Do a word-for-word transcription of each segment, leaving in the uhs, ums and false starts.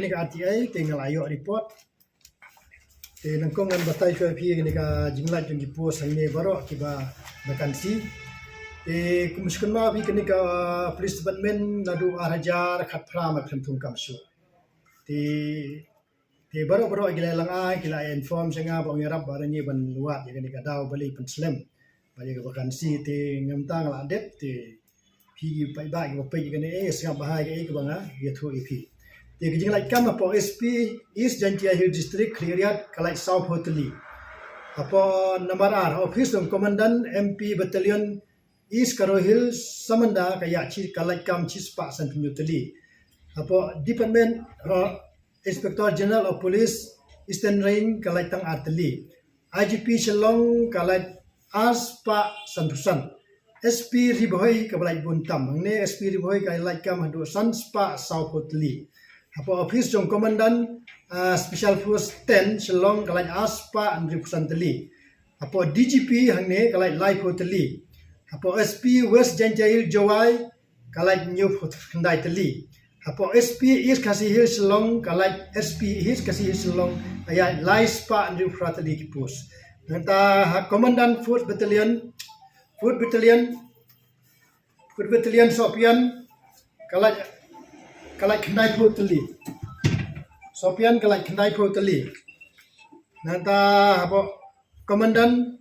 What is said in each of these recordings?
Kane ka R T I te nga la ïoh report. Te nyngkong ngan batai shuwa ïa phi kane ka jinglait jong ki post hangne baroh kiba vacancy. Te kum shu kynmaw ïa phi kane ka police department naduh ar hajar khatphra ma khlem thung kam shuh. Te te baroh baroh ki la lang ai, ki la inform sha nga ba ong ïarap ba rani ban wad ïa kane ka daw balei pynslem ba ïa ka vacancy. Te ngam tang la dep te phi ki paidbah kiba peit ïa kane, eh, sngap bha ïa kaei kaba nga ïathuh ïa phi. Te ka jinglait kam hapoh S P East Jaintia Hills District Khliehriat ka lait sawphew tylli. Hapoh nambar ar, office jong Commandant M P Battalion East Garo Hills Samanda ka ïa chi ka lait kam shispah sanphew tylli. Hapoh department, uh, Inspector General of Police Eastern Range ka lait tang ar tylli. I G P Shillong ka lait arspah sanphew san. S P Ri Bhoi kaba lait bun tam. Hangne S P Ri Bhoi ka lait kam haduh sanspah sawphew tylli. Hapoh office jong Commandant, ah, Special Force ten Shillong ka lait arspah hynriewphew san tylli. Hapoh D G P hangne ka lait laiphew tylli. Hapoh S P West Jaintia Hills Jowai ka lait hynñiewphew khyndai tylli. Hapoh S P East Khasi Hills Shillong ka lait, S P East Khasi Hills Shillong ka ïa laispah hynriewphew phra tylli ki post. Nangta ha Commandant Fourth Battalion, Fourth Battalion, Fourth Battalion Sohpian ka lait, ka lait khyndaiphew tylli. Sohpian ka lait khyndaiphew tylli. Nangta hapoh Commandant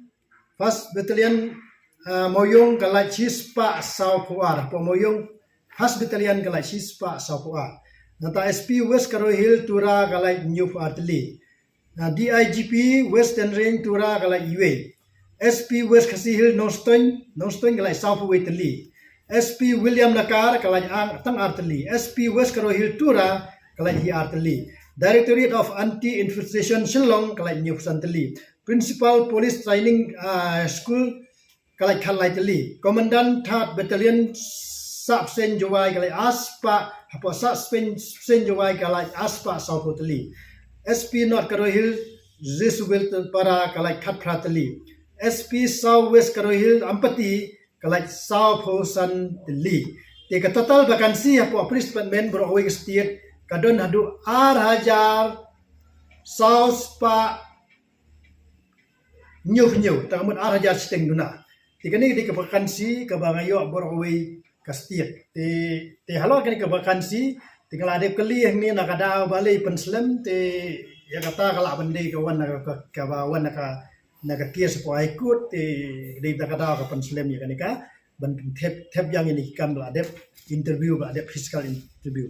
First Battalion, ah, Mawiong ka lait shispah sawphew ar. Hapoh Mawiong First Battalion ka lait shispah sawphew ar. Nangta S P West Garo Hills Tura ka lait hynñiewphew ar tylli. Na D I G P Western Range Tura ka lait iwei. S P West Khasi Hills Nongstoiñ, Nongstoiñ ka lait sawphew wei tylli. S P William Lakar ka lait ang tang ar tylli. S P West Garo Hills Tura ka lait hynñiew ar tylli. Directorate of Anti-Infiltration Shillong ka lait hynñiewphew san tylli. Principal Police Training, ah, School ka lait khatlai tylli. Commandant Third Battalion Sub-Seiñ Jowai ka lait arspah, hapoh Sub-Seiñ, Seiñ Jowai ka lait arspah sawphew tylli. S P North Garo Hills Jesuit Para ka lait khatphra tylli. S P South West Garo Hills Ampati ka lait sawphew san tylli. Te ka total vacancy hapoh police department baroh kawei ka state ka don haduh ar hajar sawspah hynñiewphew hynñiew, tang mut ar hajar shiteng duna. Te kane ka dei ka vacancy kaba nga ïoh baroh kawei ka state. Te, te halor kane ka vacancy te nga la dep kylli hangne na ka daw balei pynslem, te ïa kata ka lah ban dei ka wan na ka, kaba wan na ka, na ka case hapoh High Court, te dei na ka daw ka pynslem ïa kane ka ban thep, thep ïa kine ki kam ba la dep interview, ba la dep physical interview.